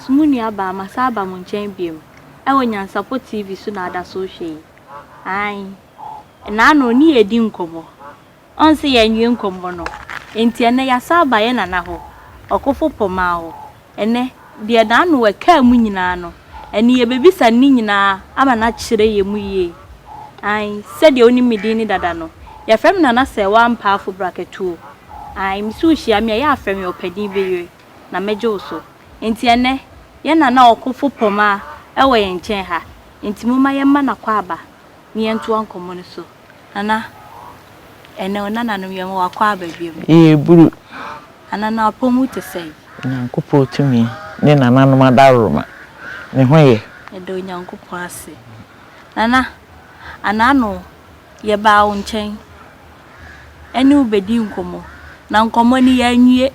nso mo nua baa masan aba mo nkyɛn biom ɛwɔ Nyansapɔ TV so na ada so rehwɛ yi. Ae, ɛnaano ne yɛredi nkɔmmɔ. Ɔn sɛ yɛanwie nkɔmmɔ no, enti ɛnnɛ yɛasan aba yɛn nana hɔ, Ɔkofo Pomaa hɔ. Ɛnnɛ, deɛ n'ano ɛkaa mu nyinaa no, ɛnne yɛbɛbisa no ne nyinaa ama no akyerɛ yɛn mu yie. Ae, sɛdeɛ wonim me din no dada no, yɛfrɛ me Nana Sɛɛwaa Mpaafo Brakatuo. Ae, me se wohyia me a, yɛ a frɛ me Ɔpanin Beyere, na mɛgye wo so. Enti ɛnnɛ, yɛn Nana Ɔkofo Pomaa wɔ yɛn nkyɛn ha, enti momma yɛmma no akwaaba na yɛntoa nkɔmmɔ no so. Nana, ɛnnɛ wo nananom yɛma wo akwaaba bio. Yɛreburu. Nana, na w'apɔmu te sɛn? Onyankopɔn tumi ne nananom adaworoma, me ho yɛ. Yɛda Onyankopɔn ase. Nana, anano yɛbaa wo nkyɛn ɛne wo bɛdii nkɔmmɔ, na nkɔmmɔ no yɛanwie.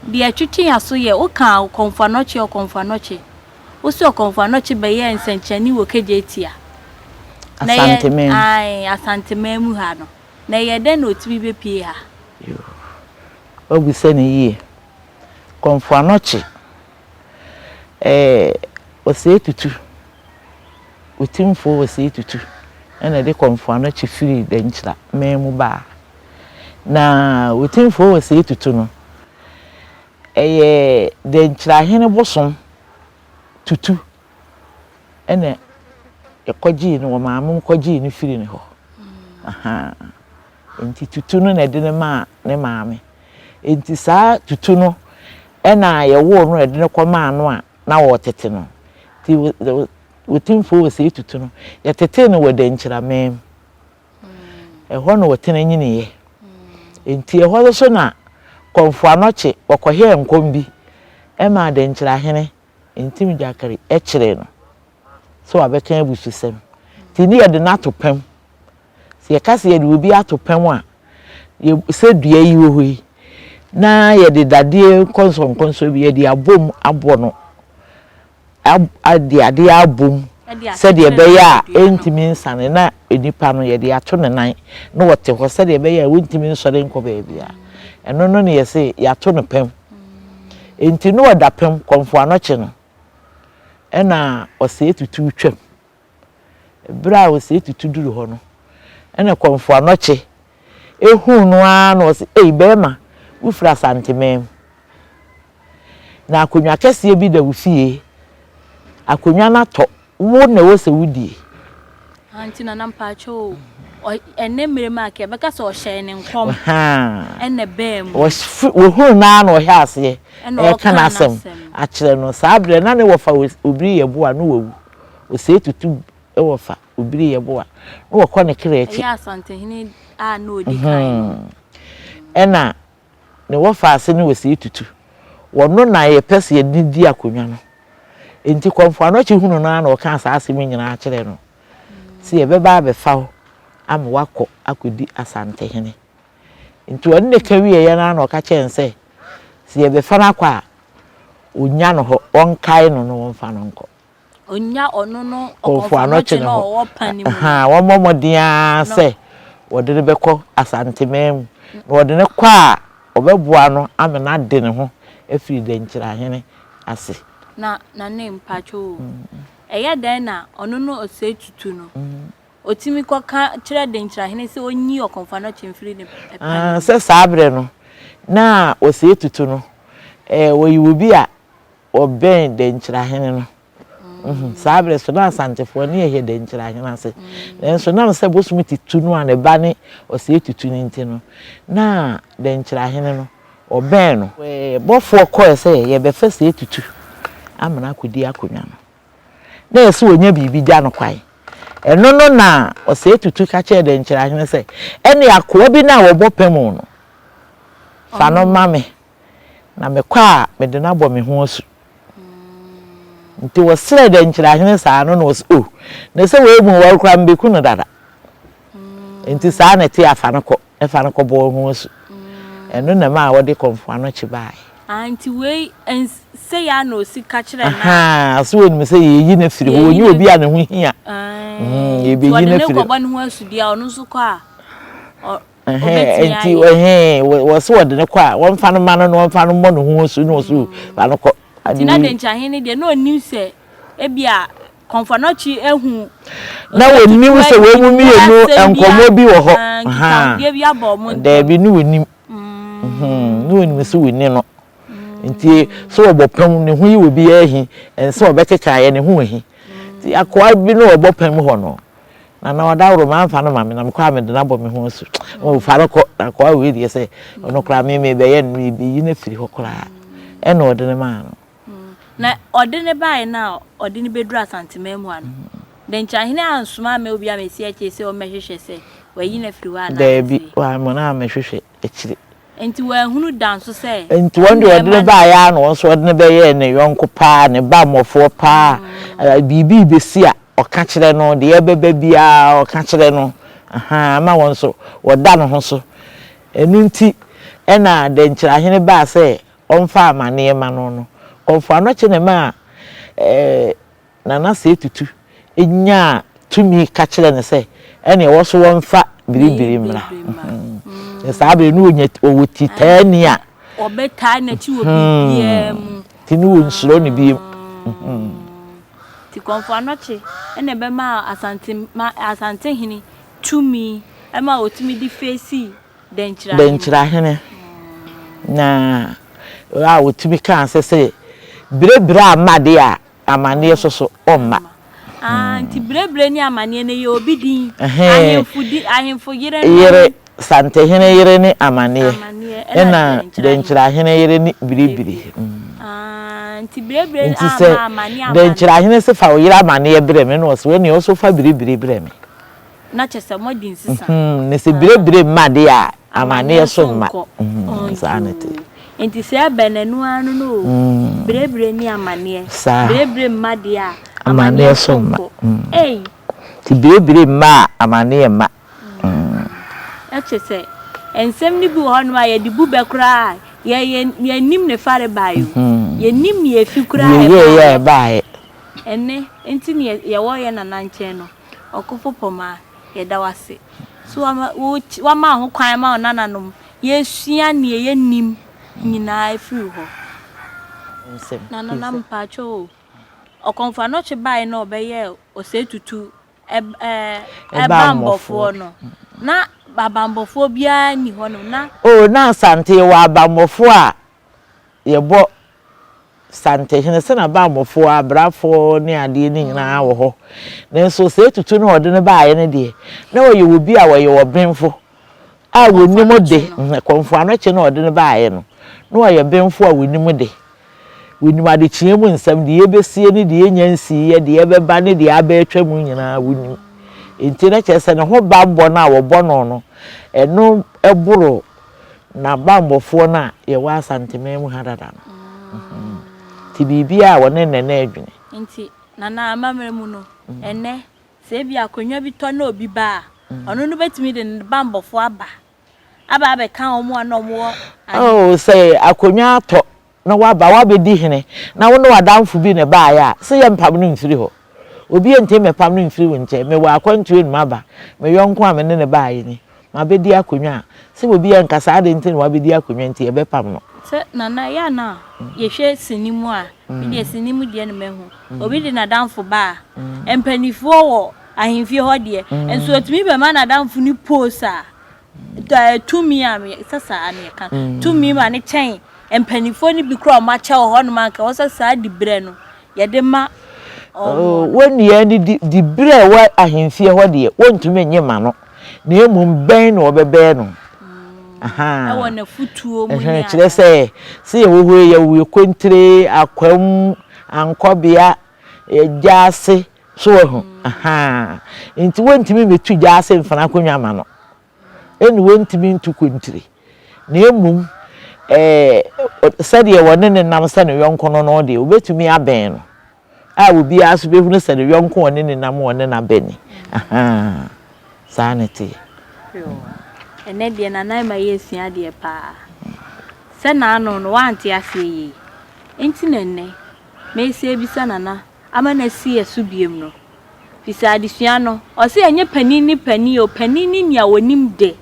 Deɛ ɛtwetwe yɛn aso yɛ, wokaa Ɔkɔmfo Anɔkye, Ɔkɔmfo Anɔkye. Wo se Ɔkɔmfo Anɔkye bɛyɛɛ nsɛnkyerɛnne wɔ Kejetia. Na ɛyɛ, Asanteman. Ae, Asanteman mu ha no. Na ɛyɛ dɛn na ɔtumi bɛpue ha? Yoo, woabisa no yie. Kɔmfo Anɔkye, ɛɛ, Osei Tutu, Otimfoɔ Osei Tutu na ɛde Kɔmfo Anɔkye firii Dankyira man mu baa. Na Otimfoɔ Osei Tutu no, ɛyɛ Dankyirahene bosom Tutu na ɛkɔgyee no, wɔn maame kɔgyee no firii ne hɔ. Ahaa. Enti Tutu no na ɛde no maa ne maame. Enti saa Tutu no na yɛwoo no na yɛde no kɔmaa no a na wɔretete no. Nti Otumfoɔ Osei Tutu no, yɛtetee no wɔ Dankyiraman mu. Ɛhɔ na ɔtena nyiniiɛ. Enti ɛhɔ nso na Kɔmfo Anɔkye wɔkɔhɛɛ nkɔm bi maa Dankyirahene Ntim Gyakari kyeree no sɛ wabɛka abususɛm. Nti ne yɛde no ato pam. Sɛ yɛka sɛ yɛde obi ato pam a, yɛ sɛ dua yi wɔ hɔ yi, na yɛde dadeɛ nkɔnsɔnkɔnsɔn bi yɛde abom abɔ no, ab de adeɛ abom sɛdeɛ ɛbɛyɛ a ɛntumi nsane na nipa no yɛde ato ne nan na ɔte hɔ sɛdeɛ ɛbɛyɛ a ɔntumi nsɔre nkɔ baabiara. Ɛno no na yɛse yɛato no pam. Enti na ɔda pam, kɔmfo anɔkye no, ɛna ɔsɛe tutu twam. Bere a Osei Tutu duru hɔ no, ɛna Kɔmfo Anɔkye huu no ara na ɔse, Ei barima, wofiri Asanteman mu. Na akonnwa kɛseɛ bi da wo fie. Akonnwa no atɔ, wo na ɛwɔ sɛ wodie. Ah, nti Nana mpakyɛ o, ɛnnɛ mmerɛ mu a kɛ yɛbɛka sɛ ɔhyɛɛ ne nkɔm ɛna ɛbaa mu. Wɔhunu no ara na ɔhyɛ aseɛ ɛreka n'asɛm akyerɛ no. Saa berɛ na ne wɔfa Obiri Yeboah no wawu. Osei Tutu wɔ fa Obiri Yeboah na wɔkɔ ne kra akyi. Ɛyɛ Asantehene a na ɔdi kan no. Ɛna ne wɔfa ase ne Osei Tutu. Wɔno na yɛpɛ sɛ yɛde no di akonnwa no. Enti Kɔmfo Anɔkye hunu no ara na ɔkaa saa asɛm yi nyinaa kyerɛɛ no sɛ yɛbɛba abɛfa wo ama woakɔ akɔdi Asantehene. Nti ɔne no ka wieeɛ no ara na ɔka kyerɛɛ no sɛ, sɛ yɛbɛfa no akɔ a, ɔnnya no hɔ, ɔnkae no na wɔmfa no nkɔ. Ɔnnya ɔno no Ɔkɔmfo Anɔkye no a ɔwɔ pa no mu no. Wɔmmɔ mmɔden ara sɛ wɔde no bɛkɔ Asanteman mu. Na wɔde no kɔ a, wɔbɛboa no ama no ade ne ho afiri Dankyirahene ase. Na Nane, mpakyɛw o, ɛyɛ dɛn na ɔno no Osei Tutu no, ɔtumi kɔka kyerɛ Denkyirahene sɛ ɔnyi Ɔkɔmfo Anɔkye mfiri ne pa no mu? Sɛ saa berɛ no, na Osei Tutu no, ɔyɛ obi a wɔbɛn Dankyirahene no. Saa berɛ so na Asantefoɔ ne yɛhwɛ Dankyirahene ase. Nanso nam sɛ Bosom Tutu no a ne ba ne Osei Tutu no nti no, na Dankyirahene no, wɔbɛn no. Bɔfoɔ kɔɛ sɛ yɛbɛfa Osei Tutu ama no akɔdi akonnwa no. Na ɛsɛ sɛ ɔnya biribi gya no kwan. Ɛno no na Osei Tutu ka kyerɛɛ Dankyirahene sɛ, ɛne akoa bi no a wɔbɔ pɛ mu no, fa no ma me. Na mekɔ a, mede no abɔ me ho asu. Nti wɔsrɛɛ dɛnkyerɛahene saa no na ɔse, Oh, na sɛ wei mu wɔre koraa mebeku no dada. Nti saa na ɛte a fa no kɔ, na fa no kɔbɔ wo ho asu. Ɛno na ɛmaa wɔde Kɔmfo Anokye baeɛ. Ah, nti wei, sei ara na ɔsi ka kyerɛɛ no a. Ahaa, so wɔnim sɛ yɛreyi no afiri hɔ, wɔnyɛ obi a ne ho hia. Yɛbɛyi no afiri hɔ. Nti wɔde no kɔbɔ ne ho asu deɛ a, ɔno nso kɔ a, Ɛhɛn, nti ɛhɛn, wɔse wɔde no kɔ a, wɔmfa no ma no na wɔmfa no mmɔ ne ho asu na ɔso fa no kɔ. Nti na Denkyirahene deɛ na ɔnim sɛ ebia Kɔmfɔnɔkye ahu. Na wɔnim sɛ wɔn mu mmienu nkɔmmɔ bi wɔ hɔ. Nkitahodie bi abɔ wɔn ntam. Daabi, ne wɔnim. Ne wɔnim sɛ wɔni no. Nti sɛ wɔbɔ pam ne ho yi wɔ bi ahi, ɛnsɛ wɔbɛkeka ayɛ ne ho ahi. Nti akoa bi ne wɔbɔ pam hɔ no, na na ɔdaworo mamfa no ma me na mekɔ a mede no abɔ me ho asu. Fa no kɔ, na akoa wei deɛ sɛ ɔno koraa me mebɛyɛ no meyi no afiri hɔ koraa. Ɛna ɔde no maa no. Na ɔde no baeɛ no a ɔde no bɛduru Asanteman mu ha no, Denkyirahene ansoma amma obi ammɛsi akyire sɛ ɔmmɛhwehwɛ sɛ wayi no afiri hɔ anaa Daabi, wammɔ no ammɛhwehwɛ akyire. Enti wanhunu da nso sɛ. Enti wɔn deɛ ɔde no baeɛ ara na wɔn nso ɔde no bɛyɛɛ ne yɔnko paa, ne bammɔfoɔ paa. Biribi rebɛsi a, ɔka kyerɛ no, deɛ ɛbɛba biara ɔka kyerɛ no, ahaa, ama wɔn nso wɔda ne ho so. Ɛno nti na Denkyirahene baa sɛ ɔmfa amanneɛ mma no no, Kɔmfo Anokye na ɛmaa Nana Sey Tutu nyaa tumi ka kyerɛɛ no sɛ ɛnneɛ wɔ so wɔmfa biribiri mmra. Na saa bere no ɔnya ɔwɔ titaani a. Ɔbɛtaa n'akyi wɔ biribiara mu. Nti ne wɔnsuro no bio. Nti Kɔmfo Anokye na ɛbɛmaa Asante ma Asantehene tumi ma ɔtumi de feesii Dɛnkyerɛhene, na a wɔtumi kaa sɛ sɛ birebire amma deɛ a, amanneɛ nso so ɔmma. Ah, nti birebire ne amanneɛ no yɛ obi din. Ahemfo di, ahemfo yere no. Yere, Santehene yere ne amanneɛ. Ɛna Dɛnkyerɛhene yere ne biribiri. Ah, nti birebire amma amanneɛ amma. Nti sɛ Dɛnkyerɛhene se fa wo yere amanneɛ brɛ me, na ɔse wo neɛ wo nso fa biribiri brɛ me. Na kyerɛ sɛ moadi nsesa. Na sɛ birebire mma deɛ a, amanneɛ so mma. Saa na ɛte. Nti sɛ ɛbɛ no, ɛno ara no no o. Birebire ne amanneɛ. Saa. Birebire mma deɛ a, amanneɛ so mma. Ei! Nti birebire mma a, amanneɛ mma. Na kyerɛ sɛ, nsɛm no bi wɔ hɔnom a yɛde bu bɛ koraa a, yɛ, yɛ, yɛnnim ne farebae o. Yɛnnim nea efi koraa a Deɛ ɛyɛeɛ a ɛbaeɛ. ɛbaeɛ. Ɛnnɛ nti na yɛwɔ yɛn nana nkyɛn no. Ɔkofo Pɔmaa, yɛda wo ase sɛ woama woama ho kwan ma wo nananom yɛsua nea yɛnnim nyinaa afiri wo hɔ. Nananom mpakyɛw o, Ɔkɔmfo Anokye bae na ɔbɛyɛɛ Osei Tutu bammɔfoɔ no, na abanbɔfoɔ biara nni hɔnom na. Oh, na Asante yɛwɔ abanbɔfoɔ a yɛbɔ Santehene, sɛ n'abammɔfoɔ, abrafoɔ ne adeɛ no nyinaa wɔ hɔ. Nanso sɛ Tutu no a ɔde no baeɛ no deɛ, na ɔyɛ obi a ɔyɛ ɔbenfo a ɔnim de. Kɔmfo Anokye no a ɔde no baeɛ no, na ɔyɛ benfo a ɔnim de. Ɔnim adekyeɛ mu nsɛm, deɛ ɛbɛsie ne deɛ ɛnnya nsiiɛ, deɛ ɛbɛba ne deɛ aba atwa mu nyinaa, ɔnim. Enti na kyerɛ sɛ ne ho bammɔ no a wɔbɔ no no, ɛno boro N'abammɔfoɔ no a yɛwɔ Asanteman mu ha dada no. Nti biribiara a wɔne nnɛ na ɛdwene. Nti Nana amammerɛ mu no, ɛnnɛ sɛ ebia akonnwa bi tɔ na obi ba a, ɔno no bɛtumi de ne bammɔfoɔ aba, aba abɛka wɔn a na wɔwɔ ahe. Oh, sɛ akonnwa atɔ na woaba, woabɛdi hene, na wo ne w'adamfo bi na ɛbaeɛ a, sɛ yɛmpam no mfiri hɔ. Obi ntumi mmɛpam no mfiri wo nkyɛn. Mewɔ akwantuo na maba, me yɔnko a me ne no baeɛ ni, mabɛdi akonnwa a, sɛ obi anka sɛ adɛn nti na wabɛdi akonnwa nti yɛbɛpam no. Sɛ Nana, ɛyɛ a na yɛhwɛ sini mu a, me deɛ sini mu deɛ na mahu, obi de n'adamfo ba a, mpanimfoɔ wɔ ahemfie hɔ deɛ, nso ɔtumi bɛma n'adamfo no pose a, tumi a sɛ saa na yɛka mm. tumi ma ne kyɛn mpanimfoɔ no bi koraa wɔn akyɛ wɔ hɔnom anka wɔ sɛ saa diberɛ no yɛde ma oh, wɔn nua no di diberɛ a ɛwɔ ahemfie hɔ deɛ wɔntumi nye ma no na mmom bɛn na wɔbɛbɛn no mm. ɛwɔ n'afutuo mu ne kyerɛ sɛ sɛ yɛwɔ hɔ yɛwɔ kontire akwam ankɔbea gyaase So wahu? Ahaa. Nti wontumi mmetu gya ase mfena akonnwa ma no. Ɛne wontumi ntu kontire. Na mmom, ɛɛ, sɛdeɛ wɔne ne nam sɛ ne yɔnko no no deɛ, wobɛtumi abɛn no. A obiara nso bɛhunu sɛ ne yɔnko ɔne ne nam ɔne no abɛn ni. Ahaa. Saa na ɛteɛ. Yoo. Ɛnɛ deɛ Nana Emma yɛresua adeɛ paa. Sɛ n'ano no wante aseɛ yie. Nti na ɛnnɛ, meresan abisa Nana ama no asi yɛ so biom no. Fisɛ adesua no, ɔse ɛnyɛ panin ne panin o, panin ne nea onim de.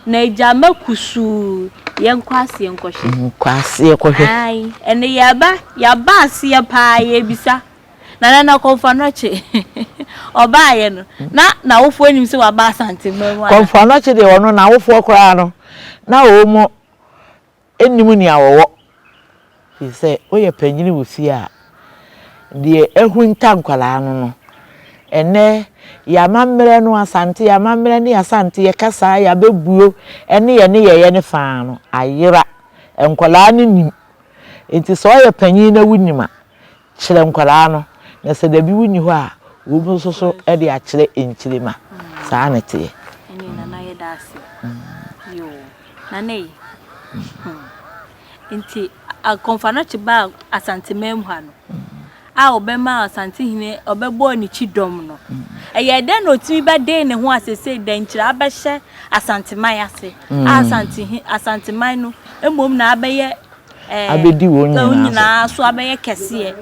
Na agyama kusuu, yɛnkɔ aseɛ nkɔhwɛ. Nkɔ aseɛ kɔhwɛ. Ae, ɛnɛ yɛaba, yɛaba aseɛ paa, yɛrebisa. Nana na Kɔmfo Anɔkye ɔbaeɛ no, na n'awofoɔ nim sɛ waba Asanteman mu anaa? Kɔmfo Anɔkye deɛ ɔno n'awofoɔ koraa no, na wɔn nnim nea wɔwɔ. Firi sɛ woyɛ panyini wɔ fie a, deɛ ahunta nkwadaa no no, ɛnnɛ yɛn amammerɛ no, Asante, yɛn amammerɛ ne yɛn Asante, yɛn kasa, yɛn abɛbuo ne yɛn nneyɛeɛ no faa no, ayera. Nkwadaa no nnim. Nti sɛ woyɛ panyin na wonim a, kyerɛ nkwadaa no, na sɛ dabi wonni hɔ a, wɔn nso so de akyerɛ nkyirimma. Saa na ɛteɛ. Ɛne Nana yɛda ase. Yoo. Nana yi. Hmm. Nti Akɔmfo-Anokye baa Asanteman mu ha no, a ɔbɛmaa Asantehene, ɔbɛbɔɔ ne kyidɔm no, ɛyɛɛ dɛn na ɔtumi bɛdee ne ho a seesei Dankyira abɛhyɛ Asanteman ase, a Asantehe, Asanteman no mmom na abɛyɛ ɛɛ, Abɛdi wɔn wɔn nyinaa so. nyinaa so abɛyɛ kɛseɛ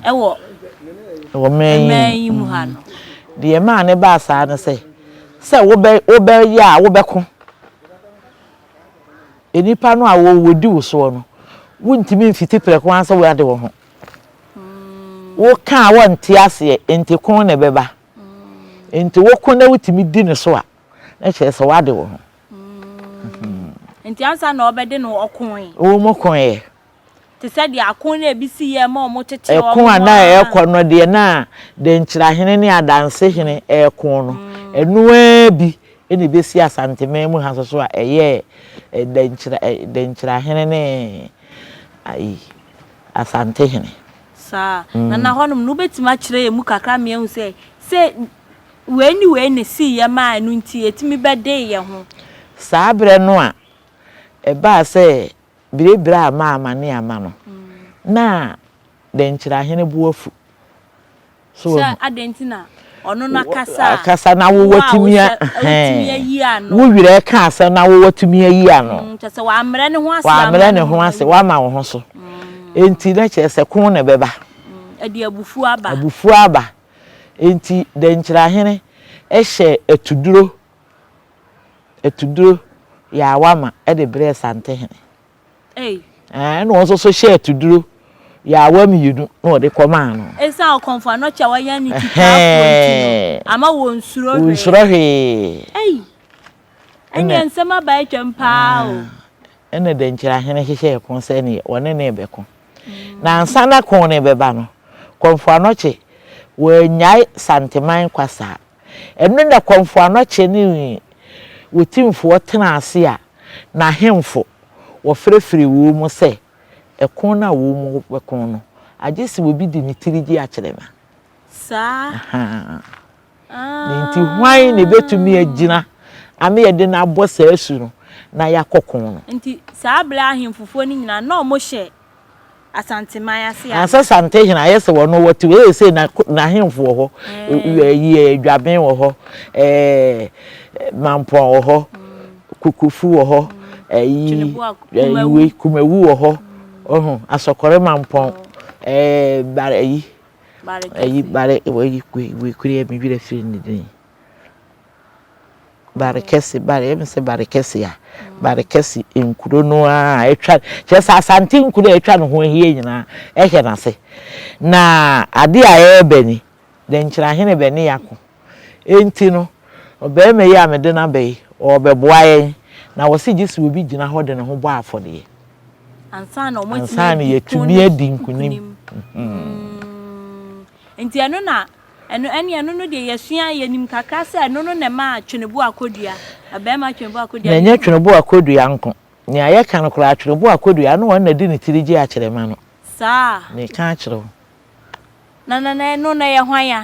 ɛwɔ Wɔ man yi man mu. yi mu ha no? Deɛ ɛmaa no baa saa ne sɛ, sɛ wobɛ, wobɛyɛ a wobɛko. Nnipa no a wɔdi wo soɔ no, wontumi mfiti prɛko ara sɛ woade wo ho. Woka a wɔnte aseɛ, nti ko na ɛbɛba. Nti woko na wotumi di ne so a, na kyerɛ sɛ woade wo ho. Nti ansa na ɔbɛde no ɔkoe? Wɔn koeɛ. Te sɛ deɛ ako no a ebi si yɛ ma wɔtete wɔn Ɛko a na ɛrekɔ no, deɛ na Denkyirahene ne Adansehene reko no, ɛno ara bi na ɛbɛsi Asanteman mu ha nso so a ɛyɛɛ Denkyira, Denkyirahene ne ayi, Asantehene. Saa. Na na hɔnom no, wobɛtumi akyerɛ yɛn mu kakra ma yɛahu sɛ, sɛ wei ne wei na ɛsiiɛ maa ɛno nti yɛtumi bɛdee yɛn ho. Saa berɛ no a ɛbaa sɛ Biribiri a ama amane ama no, na Dɛnkyerɛahene bo afu. So Sɛ wahu? adɛn nti na ɔno no akasa a, Akasa na wo wo a watumi a, wohyɛ wotumi ayi ano. Wo werɛ ka asɛm na wo watumi ayi ano. Kyerɛ sɛ wammrɛ ne ho ase amma Wammrɛ ne ne ho ho ase, ayi. wama wo ho so. Enti na kyerɛ sɛ ko na ɛbɛba. Ɛde abufuo aba. Abufuo aba. Enti Dɛnkyerɛahene hyɛɛ atuduro atuduro yaawa ma de brɛɛ Santehene. Ei. Ɛɛ, ɛna ɔno nso so hyɛɛ atuduro yaawa mmienu na ɔde kɔmaa no. Esiane ɔkɔmfo anɔkye a wanya ne kyitaafoɔ nti no, ama wɔnsuro hwee. Wɔnsuro hwee. Ei! Ɛnneɛ nsɛm aba atwam paa o. Ɛna Dankyirahene hyehyɛɛ ko sɛ ɛneɛ wɔne no rebɛko. Na ansa na ko no rebɛba no, Kɔmfo Anɔkye, wannyae Santeman kwa saa. Ɛno na Kɔmfo Anɔkye ne Otimfoɔ tenaa ase a n'ahemfo wɔfrɛfrɛɛ wɔn mu sɛ ɛko no a wɔn bɛko no, agye sɛ obi de ne tiri gye akyerɛma. Saa. Ahaa. Na nti hwan na ebetumi agyina ama yɛde no abɔ saa asu no na yɛakɔ ko no? Nti saa berɛ ahemfofoɔ no nyinaa na wɔhyɛ Asanteman ase anaa? Ansa Santehene ayɛ sɛ wɔno wɔte hɔ seesei na n'ahemfo wɔ hɔ, ɛyi Dwaben wɔ hɔ, ɛɛ Mampɔn wɔ hɔ, Kokofu wɔ hɔ, ɛyi wei Kumawu wɔ hɔ, ɔho Asɔkɔre Mampɔn, ɛɛ bare ɛyi ɛyi bare ɛyi wei kura yɛ me werɛ firi ne din. Bare kɛse, bare, ɛyɛ me sɛ bare kɛse a, bare kɛse nkuro no ara a atwa, kyerɛ sɛ Asante nkuro a atwa ne ho ahyia nyinaa ɛhyɛ n'ase. Na adeɛ a ɛreba ni, Dɛnkyerɛahene bɛ ne yɛako. Enti no, ɔbarima yi a mede no aba yi, ɔrebɛboa yɛn, na wɔse gye sɛ obi gyina hɔ de ne ho bɔ afɔdeɛ. Ansa na wɔatumi Ansa na adi ko yɛatumi no adi nkonim. nkonim. Nti ɛno na Ɛno, ɛne ɛno no deɛ yɛasua, yɛnim kakra sɛ ɛno no na ɛmaa Tweneboa Akodua, ɔbarima Tweneboa Akodua. Na ɛnyɛ Tweneboa Akodua nko. Nea yɛka no koraa, Tweneboa Akodua no ɔno na ɛde ne tiri gye akyerɛma no. Saa. Meka akyerɛ wo. Na, na, na ɛno no ɛyɛ hwan a?